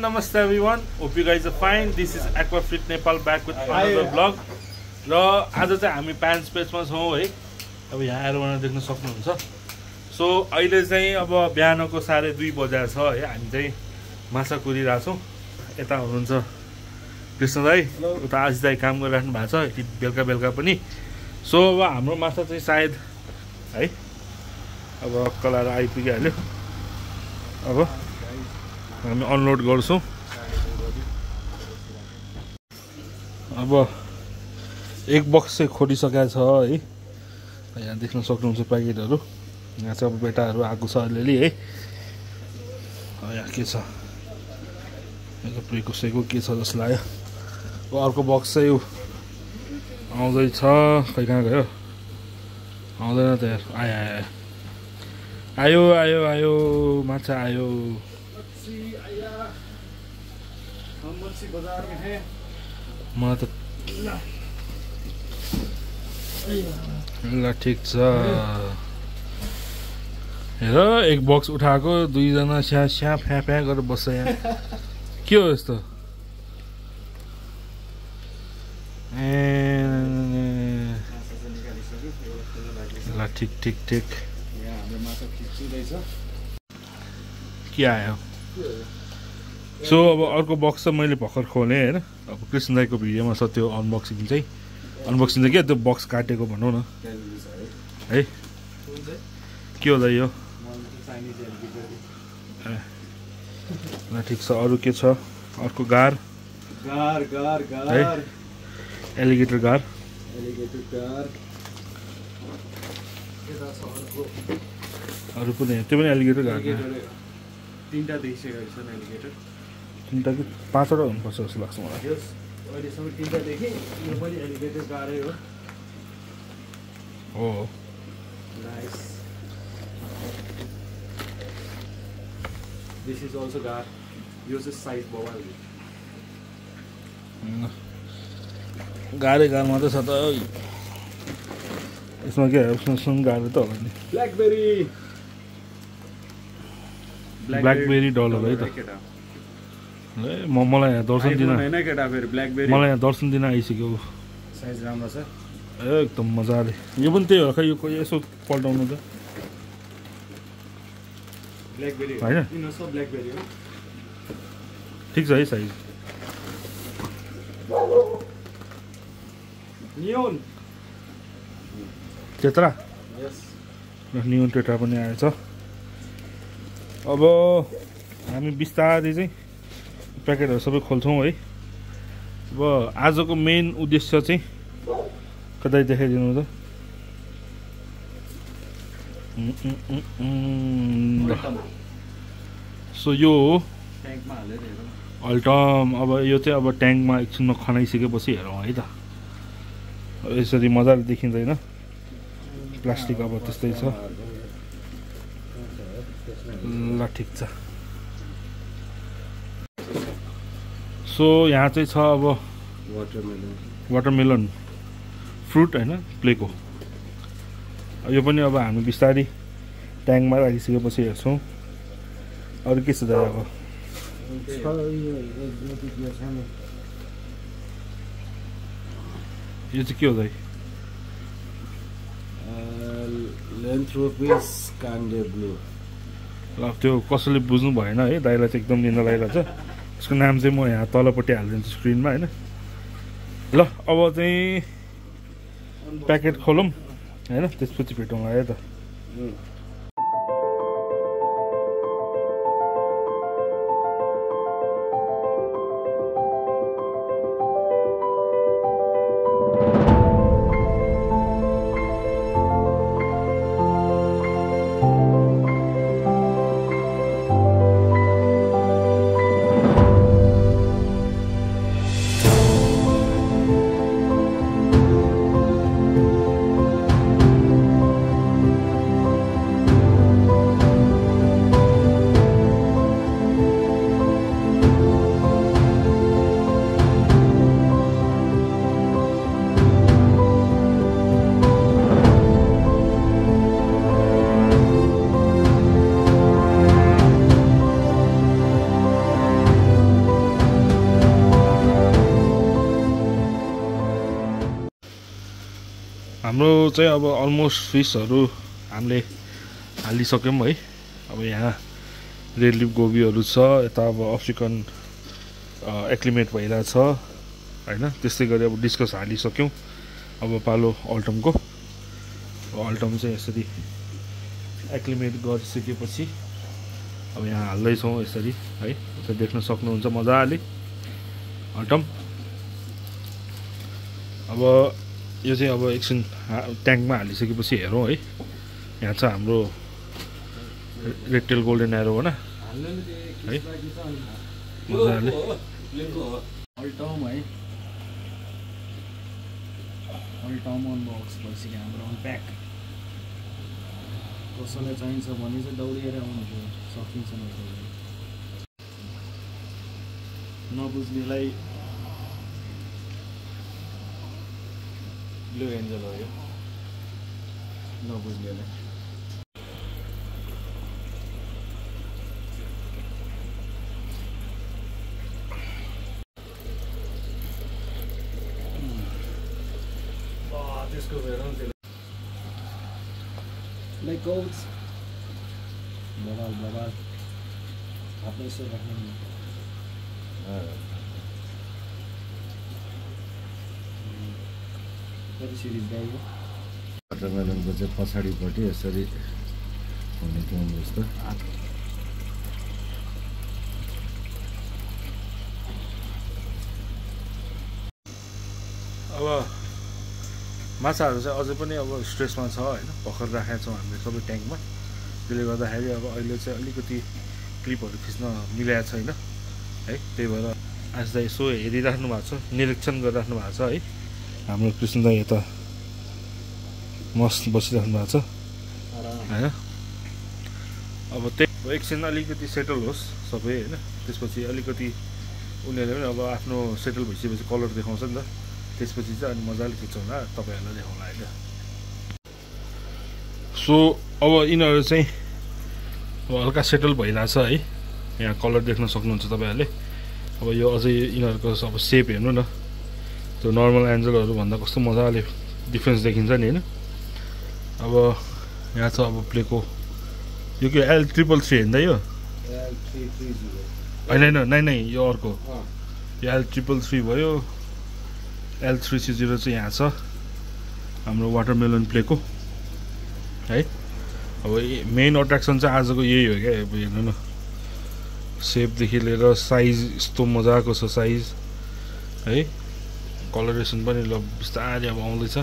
namaste everyone. Hope you guys are fine. This is Aquafit Nepal back with another vlog. र आज चाहिँ हामी PAN स्पेसमा छौँ है। अब यहाँ आएर उहाँले देख्न सक्नुहुन्छ। सो अहिले चाहिँ अब बिहानको 2:30 बजेको छ है। हामी चाहिँ माछा कुरिरहेको छौँ। यता हुनुहुन्छ कृष्ण दाइ, उता आशिष दाइ काम गरिराख्नु भएको छ बेलुका बेलुका पनि। सो अब हाम्रो माछा चाहिँ सायद है अब कलाएर आइपुगिहाल्यो। अब हामी अनलोड गर्छौँ। अब एक बक्स चाहिँ खोलिसकेको छ है। यहाँ देख्न सक्नुहुन्छ प्याकेटहरू। यहाँ चाहिँ अब बेटाहरू आएको छ अलिअलि है। यहाँ के छ प्रिकुसेको के छ जस्तो लाग्यो। अब अर्को बक्स चाहिँ आउँदैछ। खै कहाँ गयो? आउँदैन त यार। आयो आयो आयो माछा आयो। मलाई त ल ठिक छ। हेर एक बक्स उठाएको, दुईजना स्या फ्या फ्या गरेर बस्छ यहाँ। के हो यस्तो? ल ठिक ठिक ठिक। के आयो? सो अब अर्को बक्स चाहिँ मैले भर्खर खोलेँ होइन। अब कृष्ण दाइको भिडियोमा छ त्यो अनबक्सिङ चाहिँ। अनबक्सिङ चाहिँ के त्यो बक्स काटेको भनौँ न है। के हो दाइ यो? ल ठिक छ। अरू के छ? अर्को गार है, एलिगेटर गार। अरू पनि त्यो पनि एलिगेटर गार। तीनटा देखिसकेको छ एलिगेटर। तीनटा कि पाँचवटा हुनुपर्छ जस्तो लाग्छ मलाई। अहिलेसम्म तीनटा देखेँ। यो पनि एलिगेटर गारै हो। हो नाइस। दिस इज अल्सो गार। यो चाहिँ साइज बवाल। गाह्रै गार मात्रै छ त। यसमा के सुन गाह्रो त होला नि। ब्ल्याकबेरी डलर है त। मलाई यहाँ दर्शन दिन मलाई यहाँ दर्शन दिन आइसक्यो। साइज राम्रो छ एकदम मजाले। यो पनि त्यही हो। खै यो यसो पल्टाउनु त ब्ल्याकबेरी होइन। ब्ल्याकबेरी हो। ठिक छ है size. Neon tetra. Yes neon tetra पनि आएछ। अब हामी बिस्तारै चाहिँ प्याकेटहरू सबै खोल्छौँ है। अब आजको मेन उद्देश्य चाहिँ कतै देखाइदिनु त। सो यो हो ट्याङ्कमा हालेर हेरौँ। अल्टम। अब यो चाहिँ अब ट्याङ्कमा एकछिनमा खनाइसकेपछि हेरौँ है त। यसरी मजाले देखिँदैन। प्लास्टिक अब त्यस्तै छ। ल ठिक छ। सो यहाँ चाहिँ छ अब वाटरमेलन फ्रुट होइन, प्लेको। यो पनि अब हामी बिस्तारै ट्याङ्कमा राखिसकेपछि हेर्छौँ। अरू के छ त अब? यो चाहिँ के हो दाइ? लेन्थ्रोपिस कान्डे ब्लू। ल त्यो कसैले बुझ्नु भएन है। दाइलाई चाहिँ एकदम निन्दा लागिरहेको छ। यसको नाम चाहिँ म यहाँ तलपट्टि हालिदिन्छु स्क्रिनमा होइन। ल अब चाहिँ प्याकेट खोलौँ होइन, त्यसपछि भेटौँला है त। हाम्रो चाहिँ अब अलमोस्ट फिसहरू हामीले हालिसक्यौँ है। अब यहाँ रेड लिफ गोबीहरू छ, यता अब अफ्रिकन एक्लिमेट भइरहेछ होइन। त्यस्तै गरी अब डिस्कस हालिसक्यौँ। अब पालो अल्टमको। अल्टम चाहिँ यसरी एक्लिमेट गरिसकेपछि अब यहाँ हाल्दैछौँ यसरी है। यता देख्न सक्नुहुन्छ मजाले अल्टम। अब यो चाहिँ अब एकछिन ट्याङ्कमा हालिसकेपछि हेरौँ है। यहाँ छ हाम्रो रेड टेल गोल्डन एरो होइन है, मजाले अल्टम है। अल्टम अनबक्स भइसक्यो हाम्रो अनप्याक। कसैलाई चाहिन्छ भने चाहिँ दौडेर आउनु सकिन्छ, नबुझ्नेलाई ब्लू एन्जल हो यो, नबुझ्नेलाई। त्यसको हेरौँ लाइक गोल्स बबाल आफ्नो यसो राख्नु कति सिरिज गाइयो। वाटरमेलनको चाहिँ पछाडिपट्टि यसरी हुने काम जस्तो। अब माछाहरू चाहिँ अझै पनि अब स्ट्रेसमा छ होइन। भर्खर राखेका छौँ हामीले सबै ट्याङ्कमा। त्यसले गर्दाखेरि अब अहिले चाहिँ अलिकति क्लिपहरू खिच्न मिलाएको छैन है। त्यही भएर आज त यसो हेरिराख्नु भएको छ, निरीक्षण गरिराख्नु भएको छ है। हाम्रो कृष्ण दाइ यता मस्त बसिराख्नु भएको छ होइन। अब त्यही एकछिन अलिकति सेटल होस् सबै होइन। त्यसपछि अलिकति उनीहरूले पनि अब आफ्नो सेटल भइसकेपछि कलर देखाउँछ नि त। त्यसपछि चाहिँ अनि मजाले खिचाउँला, तपाईँहरूलाई देखाउँला होइन। सो अब यिनीहरू चाहिँ हल्का सेटल भइरहेछ है। यहाँ कलर देख्न सक्नुहुन्छ तपाईँहरूले। अब यो अझै यिनीहरूको अब सेप हेर्नु न, त्यो नर्मल एन्जलहरू भन्दा कस्तो मजाले डिफ्रेन्स देखिन्छ नि होइन। अब यहाँ छ अब प्लेको यो के L333 होइन यो होइन होइन यो अर्को यो L333 भयो। L330 चाहिँ यहाँ छ हाम्रो वाटरमेलन प्लेको है। अब मेन अट्र्याक्सन चाहिँ आजको यही हो क्या। अब हेर्नु न सेपदेखि लिएर साइज यस्तो मजाको छ साइज है। कलरेसन पनि ल बिस्तारै अब आउँदैछ।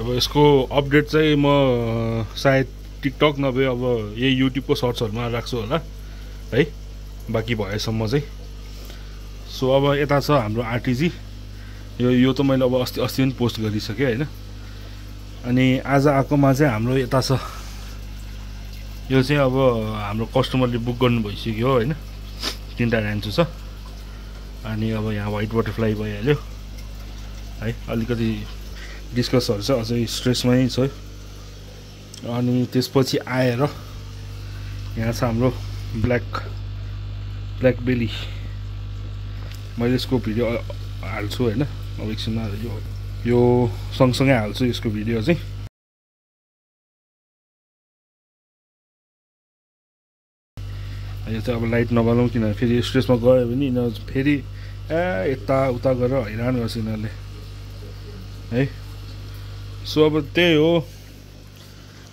अब यसको अपडेट चाहिँ म सायद टिकटक नभए अब यही युट्युबको सर्ट्सहरूमा राख्छु होला है, बाँकी भएसम्म चाहिँ। सो अब यता छ हाम्रो आरटिजी। यो त मैले अब अस्ति पनि पोस्ट गरिसकेँ होइन। अनि आज आएकोमा चाहिँ हाम्रो यता छ यो चाहिँ अब हाम्रो कस्टमरले बुक गर्नु भइसक्यो होइन। 3टा ऱ्यान्चो छ। अनि अब यहाँ व्हाइट बटरफ्लाई भइहाल्यो है। अलिकति डिस्कसहरू चाहिँ अझै स्ट्रेसमै छ। अनि त्यसपछि आएर यहाँ छ हाम्रो ब्ल्याक बेली। मैले यसको भिडियो हाल्छु होइन। अब एकछिनमा यो सँगसँगै हाल्छु यसको भिडियो चाहिँ। यो चाहिँ अब लाइट नबालौँ किनभने फेरि स्ट्रेसमा गयो भने यिनीहरू फेरि यताउता गरेर हैरान गर्छ यिनीहरूले है। सो अब त्यही हो।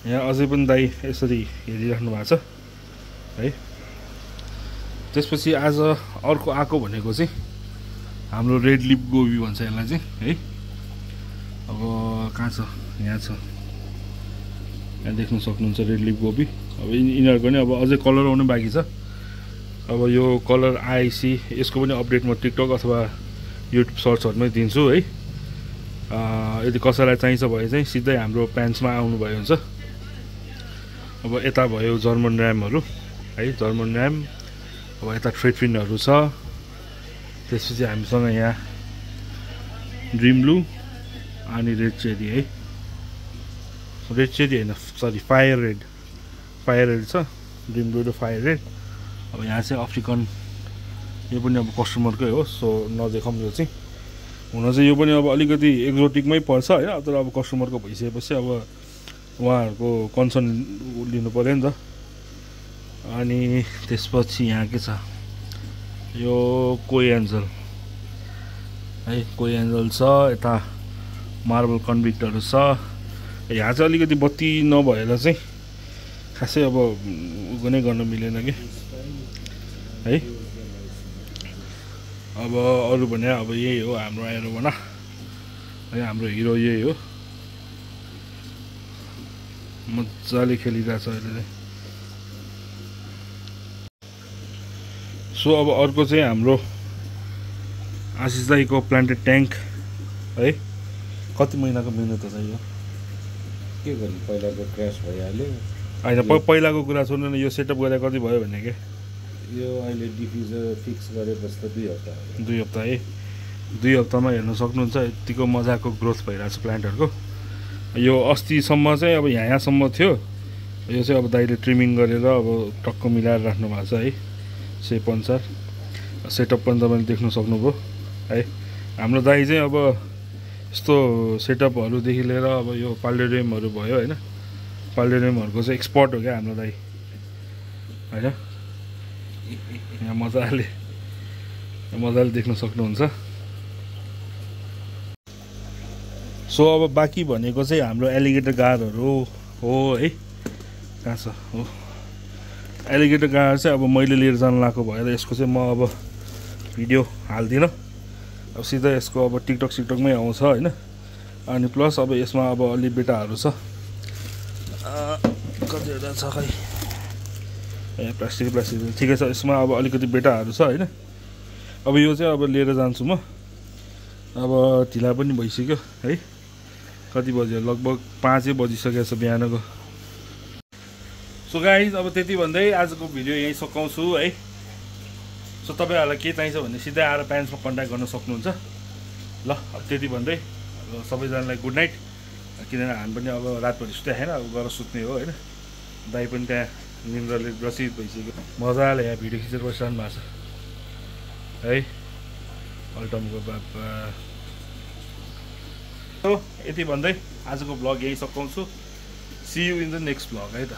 यहाँ अझै पनि दाइ यसरी हेरिराख्नु भएको छ है। त्यसपछि आज अर्को आएको भनेको चाहिँ हाम्रो रेड लिफ गोबी भन्छ यसलाई चाहिँ है। अब कहाँ छ, यहाँ छ, यहाँ देख्न सक्नुहुन्छ रेड लिफ गोबी। अब यिनीहरूको नि अब अझै कलर आउनु बाँकी छ। अब यो कलर आएपछि यसको पनि अपडेट म टिकटक अथवा युट्युब सर्ट्सहरूमै दिन्छु है। यदि कसैलाई चाहिन्छ भने चाहिँ सिधै हाम्रो प्यान्ट्समा आउनुभयो हुन्छ। अब यता भयो जर्मन ऱ्यामहरू है, जर्मन ऱ्याम। अब यता थ्रेडफिनहरू छ। त्यसपछि हामीसँग यहाँ ड्रिम ब्लू अनि रेड चेरी है। रेड चेरी होइन सरी फायर रेड छ। ड्रिम ब्लू र फायर रेड। अब यहाँ चाहिँ अफ्रिकन, यो पनि अब कस्टमरकै हो सो नदेखाउँ यो चाहिँ। हुन चाहिँ यो पनि अब अलिकति एक्जोटिकमै पर्छ होइन, तर अब कस्टमरको भइसकेपछि अब उहाँहरूको कन्सर्न लिनु पऱ्यो नि त। अनि त्यसपछि यहाँ के छ, यो कोई एन्जल है, कोई एन्जल छ, यता मार्बल कन्भिक्टहरू छ। यहाँ चाहिँ अलिकति बत्ती नभएर चाहिँ खासै अब उ नै गर्न मिलेन कि है। अब अरू भने अब यही हो हाम्रो एरोभना है, हाम्रो हिरो यही हो, मजाले खेलिरहेछ अहिले चाहिँ। सो अब अर्को चाहिँ हाम्रो आशिष दाईको प्लान्टेड ट्याङ्क है। कति महिनाको मिहिनेत छ यो, के गर्नु, पहिलाको क्रास भइहाल्यो। होइन पहिलाको कुरा सुन्नु न, यो सेटअप गरेर कति भयो भने के यो अहिले डिफ्युजर फिक्स गरेपछि त 2 हप्ता हो। 2 हप्ता है, 2 हप्तामा हेर्न सक्नुहुन्छ यतिको मजाको ग्रोथ भइरहेको छ प्लान्टहरूको। यो अस्तिसम्म चाहिँ अब यहाँसम्म थियो, यो चाहिँ अब दाइले ट्रिमिङ गरेर अब टक्क मिलाएर राख्नु भएको छ है, सेप अनुसार। सेटअप पनि तपाईँले देख्न सक्नुभयो है। हाम्रो दाइ चाहिँ अब यस्तो सेटअपहरूदेखि लिएर अब यो पाल्डेरियमहरू भयो होइन, पाल्डेरियमहरूको चाहिँ एक्सपर्ट हो क्या हाम्रो दाइ होइन। यहाँ मजाले देख्न सक्नुहुन्छ। सो अब बाँकी भनेको चाहिँ हाम्रो एलिगेटर गारहरू हो है। कहाँ छ हो एलिगेटर गार चाहिँ अब मैले लिएर जानु लागेको भएर यसको चाहिँ म अब भिडियो हाल्दिनँ। अब सिधै यसको अब टिकटकमै आउँछ होइन। अनि प्लस अब यसमा अब अलि बेटाहरू छ, कतिवटा छ खै, ए प्लास्टिक ठिकै छ। यसमा अब अलिकति बेटाहरू छ होइन। अब यो चाहिँ अब लिएर जान्छु म। अब ढिला पनि भइसक्यो है, कति बज्यो, लगभग 5 बजिसकेको छ बिहानको। सो गाइज अब त्यति भन्दै आजको भिडियो यहीँ सकाउँछु है। सो तपाईँहरूलाई के चाहिन्छ भने सिधै आएर प्यान्समा कन्ट्याक्ट गर्न सक्नुहुन्छ ल। अब त्यति भन्दै सबैजनालाई गुड नाइट, किनभने हामी पनि अब रातभरि सुत्या छैन, अब गएर सुत्ने हो होइन। दाइ पनि त्यहाँ निन्द्राले ग्रसित भइसक्यो, मजाले यहाँ भिडियो खिचेर बसिरहनु भएको छ है अल्टमको बाबा। सो यति भन्दै आजको ब्लग यहीँ सकाउँछु। See you in the next vlog है त।